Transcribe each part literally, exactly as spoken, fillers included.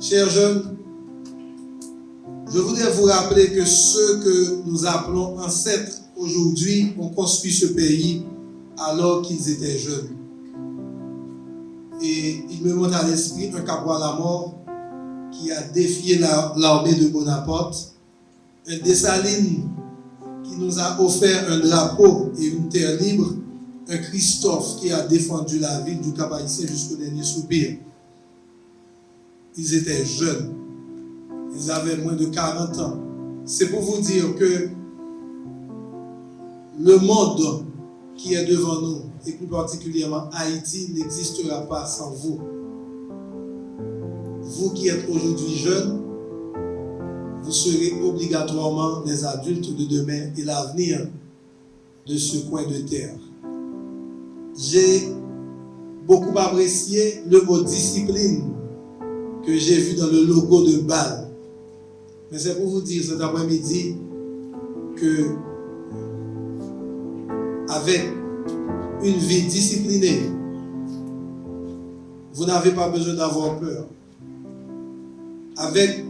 Chers jeunes, je voudrais vous rappeler que ceux que nous appelons ancêtres aujourd'hui ont construit ce pays alors qu'ils étaient jeunes. Et il me monte à l'esprit un Capoi Lamort qui a défié la- l'armée de Bonaparte, un Dessalines qui nous a offert un drapeau et une terre libre, un Christophe qui a défendu la ville du Cap-Haïtien jusqu'au dernier soupir. Ils étaient jeunes. Ils avaient moins de quarante ans. C'est pour vous dire que le monde qui est devant nous, et plus particulièrement Haïti, n'existera pas sans vous. Vous qui êtes aujourd'hui jeunes, vous serez obligatoirement les adultes de demain et l'avenir de ce coin de terre. J'ai beaucoup apprécié le mot discipline que j'ai vu dans le logo de BAL. Mais c'est pour vous dire cet après-midi que avec une vie disciplinée, vous n'avez pas besoin d'avoir peur. Avec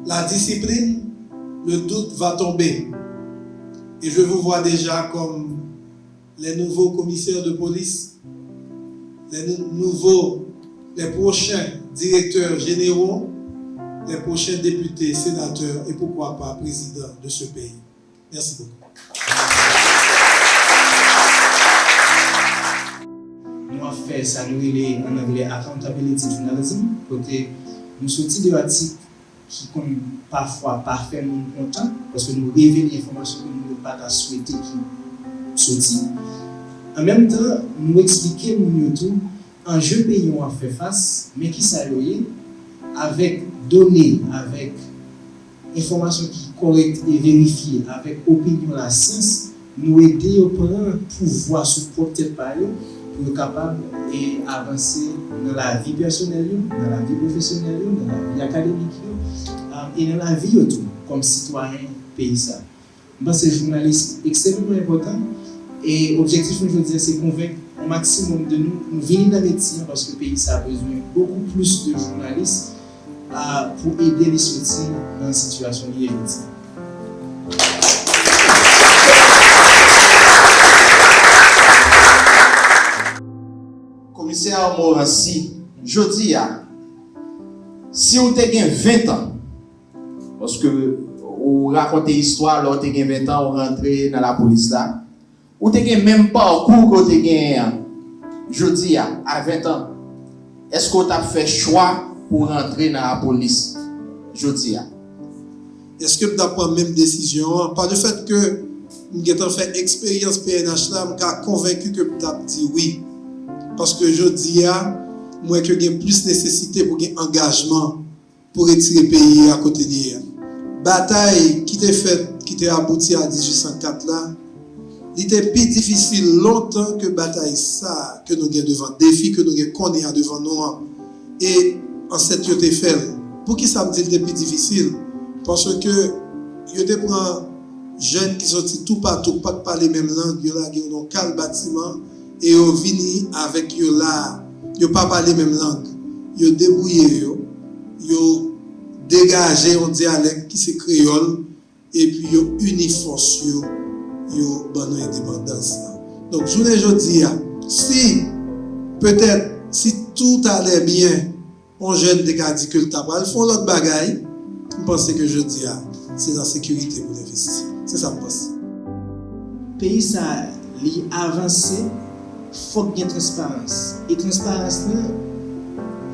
la discipline, le doute va tomber. Et je vous vois déjà comme les nouveaux commissaires de police, les nou- nouveaux, les prochains directeurs généraux, les prochains députés, sénateurs et pourquoi pas présidents de ce pays. Merci beaucoup. Nou ap fè sa nou rele an anglè accountability journalism, kote nou soti de atik ki konn pafwa pa fè moun kontan, paske nou revele enfòmasyon ke moun yo pa ta swete ki soti. An menm tan, nou eksplike moun yo tou anje peyi w ap fè fas, men kisa yo ye, avèk done, avèk enfòmasyon ki kòrèk e verifye, avèk opinyon lasyans, nou ede yo pran pouvwa sou pwòp tèt pa yo, pou yo kapab e avanse nan lavi pèsonèl yo, nan lavi pwofesyonèl yo, nan lavi akademik yo, e nan lavi yo tou, kòm sitwayen peyi sa. M panse jounalis ekstrèmeman enpòtan, e objektif nou jodi a se konvenk yon maksimòm de nou, nou vini nan metye an, paske peyi sa bezwen bokou plis de jounalis, a, pou ede li soti nan sitiyasyon li ye jodi a. Komisè Morancy, jodi a, si w te gen ven tan, paske ou rakonte istwa lè w te gen ven tan, ou rantre nan lapolis la, ou te gen menm pakou ke w te genyen an jodi a, a ven tan, èske w t ap fè chwa pou w rantre nan lapolis jodi a? Èske m t ap pran menm desizyon an? Pa le fèt ke m gentan fè eksperyans P N H la, m ka konvenki ke m t ap di wi. Paske jodi a, m wè ke gen plis nesesite pou gen angajman pou retire peyi a kote li ye a. Batay ki te fèt, ki te abouti a dizuit san kat la, li te pi difisil lontan ke batay sa a ke nou gen devan, defi ke nou gen kounye a devan nou an. E ansèt yo te fè l. Poukisa m di l te pi difisil? Paske yo te pran jèn ki soti toupatou, k pa t pale menm lang, yo lage yo nan yon kal batiman, e yo vini avèk yo la a. Yo pa pale menm lang. Yo debwouye yo, yo degaje yon dyalèk ki se kreyòl, epi yo ini fòs yo, yo ban nou endepandans lan. Donk, jounen jodi a, si, petèt, si tout alè byen, yon jèn te ka di ke l ta pral fè yon lòt bagay, m panse ke jodi a, se nan sekirite pou l envesti. Se sa m panse. Peyi sa a, li avanse, fòk gen transparans. E transparans lan,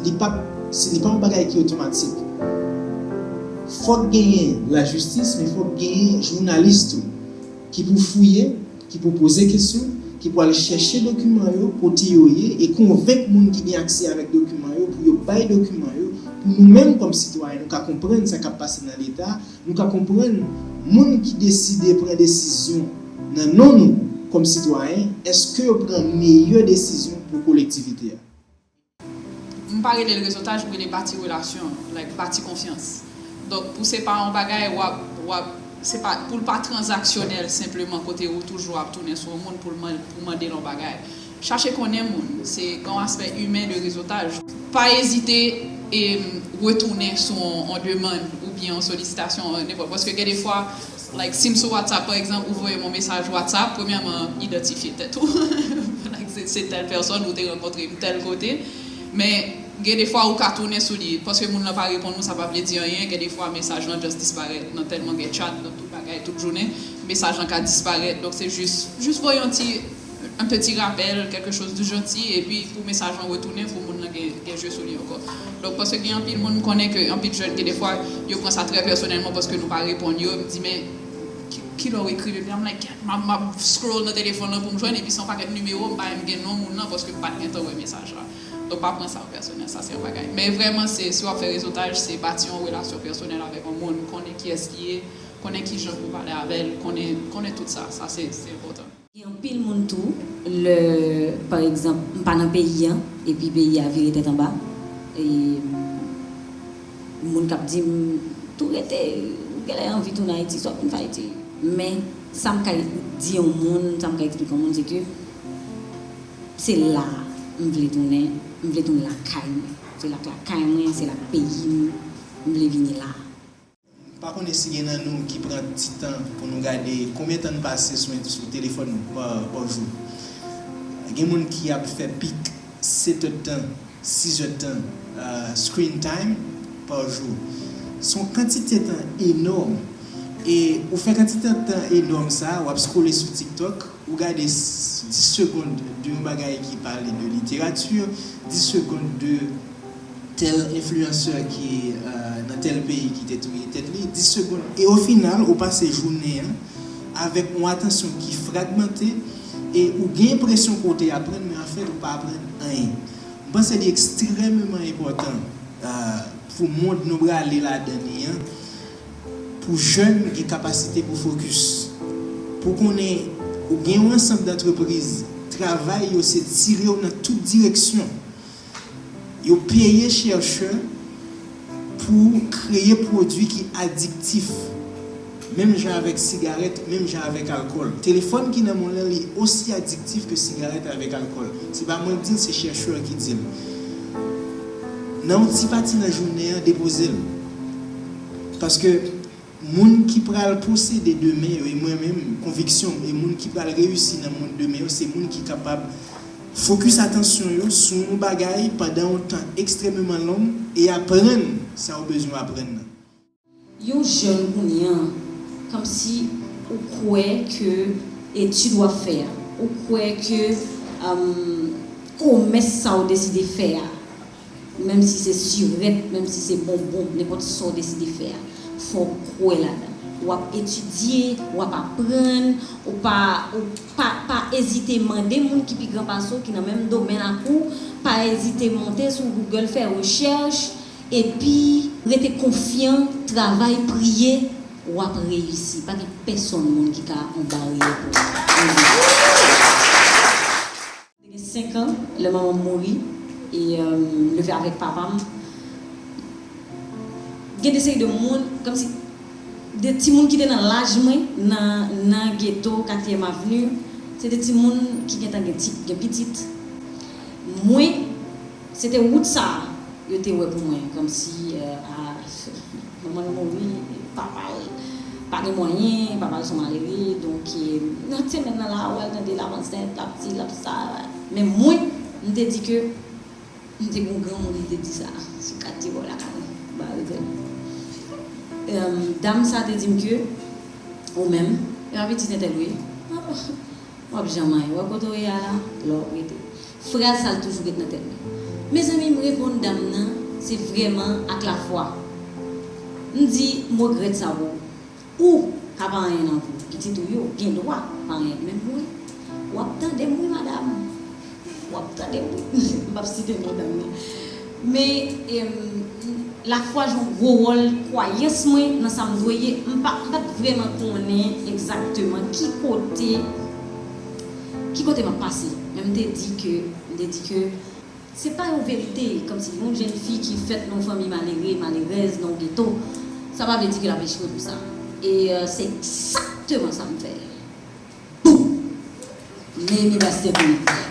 li p ap, se, li pa yon bagay ki otomatik. Fòk genyen lajistis, men fòk genyen jounalis tou, ki pou fouye, ki pou poze kesyon, ki pou al chèche dokiman yo, kote yo ye, e konvenk moun ki gen aksè avèk dokiman yo, pou yo bay dokiman yo, pou nou menm kòm sitwayen, nou ka konprann sa k ap pase nan Leta, nou ka konprann moun ki deside pran desizyon nan non nou kòm sitwayen, èske yo pran meyè desizyon pou kolektivite a? M pa rele l rezotaj, m rele bati relasyon, like, bati konfyans. Donk, pou se pa yon bagay, w ap, w ap, se pa, pou l pa tranzaksyonèl senpleman, kote ou toujou ap tounen sou yon moun pou l man-, pou mande l yon bagay. Chache konnen moun, se gen yon aspè imen de rezotaj. Pa ezite e retounen sou yon, yon demann oubyen yon solisitasyon, nenpòt. Paske gen de fwa, like, si m sou WhatsApp, pa egzanp, ou voye m yon mesaj WhatsApp, premyèman, idantifye tèt ou. Like, se, se tèl pèsòn ou te rankontre m tèl kote. Men, gen de fwa ou ka tounen sou li, paske moun nan pa reponn ou, sa pa vle di anyen. Gen de fwa, mesaj lan just disparèt nan tèlman gen chat, nan tout bagay, tout jounen, mesaj lan ka disparèt. Donk, se jis, jis voye yon ti un petit rappel, quelque chose de gentil, epi pou mesaj lan retounen, pou moun nan gen, gen je sou li ankò. Donk, paske gen anpil moun, m konnen ke anpil jèn, gen de fwa, yo pran sa trè pèsonèlman paske nou pa reponn yo. M di, men, ki, ki lè w ekri m? Epi, I'm like, m ap, m ap scroll nan telefòn nan pou m jwenn, epi se yon pakèt nimewo, m pa menm gen non moun nan paske m pa t gen tan wè mesaj la. Donk, pa pran sa pèsonèl, sa se yon bagay. Men vrèman, se, si w ap fè rezotaj, se bati yon relasyon pèsonèl avèk yon moun, konnen kiyès li ye, konnen kijan pou w pale avè l, konnen, konnen tout sa, sa se, se enpòtan. Gen anpil moun tou, lè, pa egzanp, m pa nan peyi an, epi peyi a vire tèt anba, e moun k ap di m, "Tou rete, ou genlè anvi tounen Ayiti, sòt vin fè Ayiti." Men, sa m kay di yon moun, sa m kay eksplike yon moun, se ke se la m vle tounen, m vle tounen lakay mwen. Se la k lakay mwen, se la k peyi m, m vle vini la. M pa konnen si gen nan nou ki pran ti tan pou nou gade konbyen tan n pase sou, sou telefòn nou pa, pa jou. Gen moun ki ap fè pik sèt èdtan, sis èdtan, ah, screen time pa jou. Se yon kantite tan enòm. E ou fè kantite tan enòm sa, w ap scrolle sou TikTok, ou gade s-, dis segonn de yon bagay ki pale de literati, dis segonn de tèl enfliyansè ki, euh, nan tèl peyi ki te touye tèt li, dis segonn. E o final, ou pase jounen an avèk yon atansyon ki fragmante e ou gen enpresyon ke w te aprann, men anfèt, ou pa aprann anyen. M panse li ekstrèmeman enpòtan, euh, pou mond nou prale ladan li an, pou jèn gen kapasite pou fokis. Pou konnen ou gen yon ansanm dantrepriz, travay yo se tire w nan tout direksyon. Yo peye chèchè pou kreye pwodui ki adiktif. Menm jan avèk sigarèt, menm jan avèk alkòl. Telefòn ki nan men w lan, li osi adiktif ke sigarèt avèk alkòl. Se pa mwen k di l, se chèchè ki di l. Nan yon ti pati nan jounen an, depoze l. Paske moun ki pral posede demen yo, e mwen menm, konviksyon m, e moun ki pral reyisi nan mond demen yo, se moun ki kapab fokis atansyon yo sou yon bagay pandan yon tan ekstrèmeman long e aprann sa yo bezwen aprann nan. Yon jèn kounye a, kòmsi ou kwè ke etid w ap fè a, ou kwè ke, um, komès sa w deside fè a, menm si se sirèt, menm si se bonbon, nenpòt sa w deside fè a, fò w kwè ladan. W ap etidye, w ap aprann, ou pa, ou pa, pa ezite mande moun ki pi gran pase w, ki nan menm domèn ak ou, pa ezite monte sou Google, fè rechèch, epi rete konfyan, travay, priye, w ap reyisi. Pa gen pèsonn moun ki ka yon baryè pou ou. Te gen senk an, lè manman m mouri, e, euh, m leve avèk papa m. Gen de seri de moun, kòmsi de timoun ki te nan laj mwen, nan, nan geto, Katriyèm Avni, se de timoun ki gentan gen ti, gen pitit. Mwen, se te wout sa a, yo te wè pou mwen, kòmsi, euh, a, manman l mouri, papa l pa gen mwayen, papa l se yon malere, donk, e, nan semèn nan la, w al tande l ap ansent, l ap di, l ap sa. Men mwen, m te di ke, m te gen yon granmoun, li te di sa, sou kat ti bò lakay mwen, ba rezèv. Em, dam sa te di m ke, ou menm, e pa pitit entèl ou ye. W ap janm anyen. Wè kote w ye a la, la w ap rete. Fraz sa l toujou ret nan tèt mwen. Mezanmi, m reponn dam nan, se vrèman ak lafwa. M di, m regrèt sa pou ou. Ou ka pa anyen nan vi w. Pitit ou yo gen dwa pa anyen. Men mwen, w ap tande m wi, madanm. W ap tande m wi. M p ap site non dam nan. Men, em, lafwa jwe yon gwo wòl kwayans mwen nan sa m dwe ye. M pa, m pa t vrèman konnen egzakteman ki kote, ki kote m ap pase. Men m te di ke, m te di ke se pa yon verite, kòmsi yon jèn fi ki fèt nan yon fanmi malere, malerèz, nan yon geto, sa pa vle di ke l ap echwe pou sa. E, euh, se egzakteman sa m fè. Boum! Neymi Bastien Philippe.